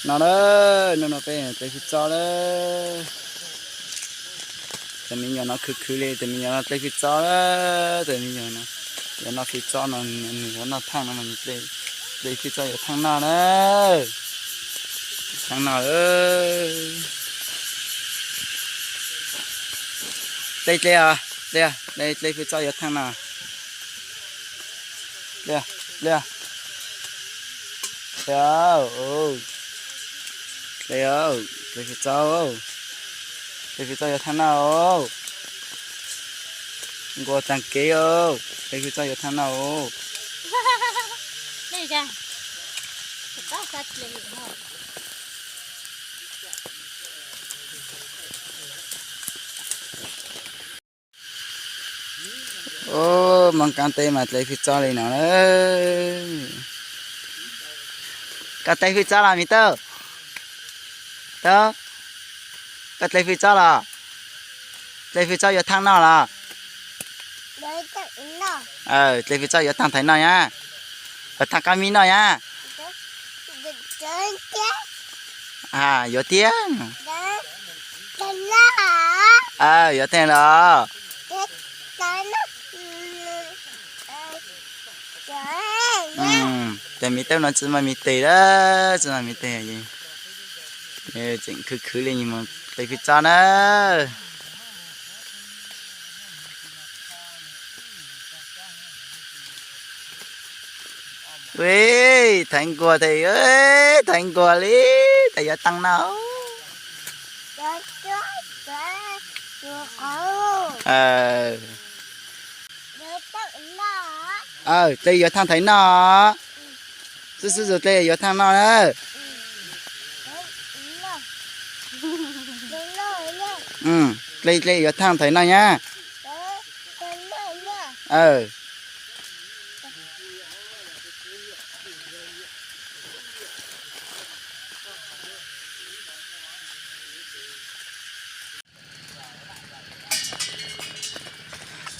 No na, no no peb dle fij txob lawm. Tus me nyuam no khwv khwv li, tus me nyuam no dle fij txob lawm, tus me nyuam no. Yuav noj fij txob no, nws yuav noj thaaj no mas dle fij txob yuav thaaj noj na. Thaaj noj. Dle, dle, dle, dle fij txob yuav thaaj noj. Dle, dle, dle, dle, dle fij txob, dle fij txob yuav thaaj noj. Nquas taag kev, dle fij txob yuav thaaj noj. Ub, moog kaab teb mas dle fij txob li no na. Koj dle fij txob los me tub? Tub, koj dle fij txob los? Dle fij txob yuav thaaj noj los? Dle fij txob yuav thaaj thaiv noj nyab. Yuav thaaj kab mib noj nyab. Yuav thiab. Yuav thaaj los. Ces me tub no tsi maj me teg lawm, tsi maj me teg, tseem khwv khwv li, dle fij txob na. Ub, thaiv nkuas tes, thaiv nkuas li, tas yuav taaj noj. Dle yuav thaaj thaiv noj. Xib xib zug dle yuav thaaj noj na. Dle, dle yuav thaaj thaiv noj nyab.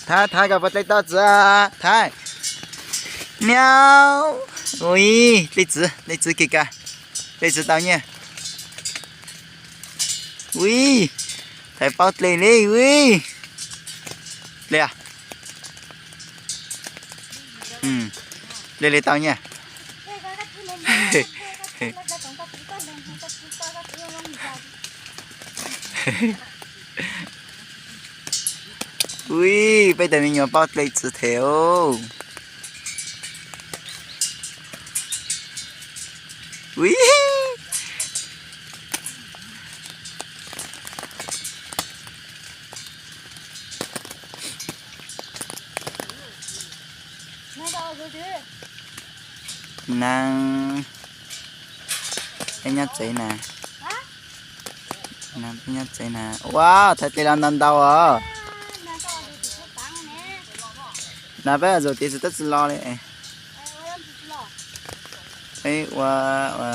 Thaiv, thaiv kom puas dle tau txiv, thaiv. Niam, ui, dle txiv, dle txiv kis kag, dle txiv tau nyiaj. Ui, thaiv paub dle li, ui. Dle, dle li tau nyiaj. Ui, peb tas me nyuam paub dle txiv them. Ui. Naag, peb nyob tsev na. Naag, peb nyob tsev na. Ua, thaiv dle los ntau ntau os. Naag, peb zuj tiv txiv tab tsi los li. Peb ua, ua